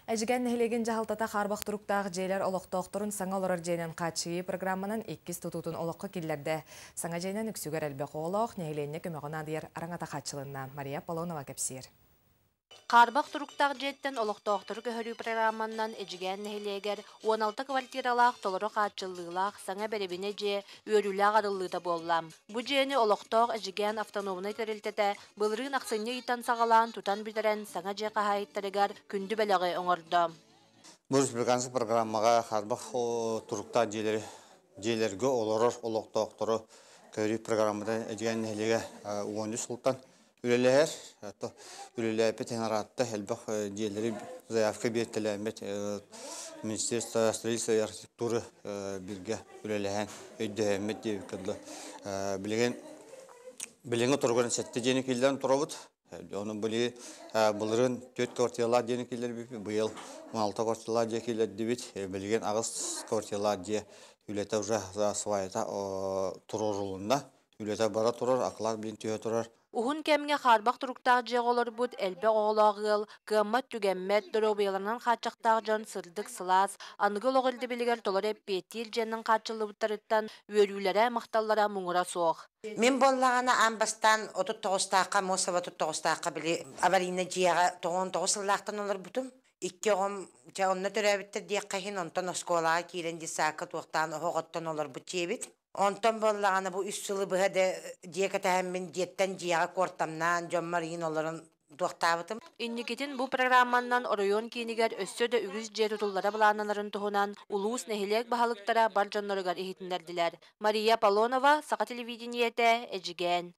Эдьигээн нэһилиэгин дьаһалтата хаарбах туруктаах дьиэлэр олохтоохторун саҥа олорор дьиэнэн хааччыйыы программанан иккис тутуутун олоххо киллэрдэ. Саҥа дьиэнэн үксүгэр элбэх оҕолоох, нэһилиэнньэ көмөҕө наадыйар араҥата хааччылынна. Мария Аполлонова кэпсиир. Хаарбах туруктаах дьиэттэн олохтоохтору көһөрүү программанан Эдьигээн нэһилиэгэр 16 квартиралаах толору хааччыллыылаах саҥа бэрэбинэ дьиэ үөрүүлээх арыллыыта буолла. Бу дьиэни олохтоох Эдьигээн автономнай тэрилтэтэ былырыын ахсынньы ыйтан саҕалаан тутан бүтэрэн саҥа дьиэ хаһаайыттарыгар күндү бэлэҕи оҥордо. Бу республиканскай программаҕа хаарбах туруктаах дьиэлэри дьиэлэргэ олорор олохтоохтору көрүү программата Эдьигээн нэһилиэгэ 13 сылтан үлэлэһэр. Үлэлээппит араатта элбэх дьиэлэри заявка биэртэлээммит Министерство строительства и архитектуры бииргэ үлэлэһэн өйдөһөммүт диэбиккэ билигин билиҥҥи туругунан сэттэ дьиэни киллэрэн турабыт. Ону били былырыын 4 квартиралаах дьиэни киллэрбиппит, быйыл 16 квартиралаах дьиэ киллэрдибит. Билигин 8 квартиралаах дьиэ үлэтэ уже сваята туруорулунна. Үлэтэ бара турар, акылаат билин түһэ турар. Уһун кэмҥэ хаарбах туруктаах дьиэҕэ олорбут элбэх оҕолоох ыал, кыаммат-түгэммэт, доруобуйаларынан хааччахтаах дьон сырдык, сылаас, аныгы олох ирдэбилигэр толору эппиэттиир дьиэнэн хааччыллыбыттарыттан үөрүүлэрэ, махталлара муҥура суох. Мин буоллаҕына аан бастаан 39-таахха, Мосова 39-таахха били аварийный дьиэҕэ 99 сыллаахтан олорбутум. Икки оҕом дьэ онно төрөөбүттэр диэххэ иһин, онтон оскуолаҕа киирэн детсадка туохтаан оһох оттон олорбут дьиэбит. Онтон буоллаҕына бу 3 сылы быһа да дьиэ кэтэһэммин дьиэттэн дьиэҕэ куортамнаан дьоммор иин олорон туохтаабытым. Инникитин бу программанан оройуон киинигэр өссө да үгүс дьиэ тутуллара былааннанарын туһунан улуус нэһилиэк баһылыктара бар дьонноругар иһитиннэрдилэр. Мария Аполлонова, Саха телевидениетэ, Эдьигээн.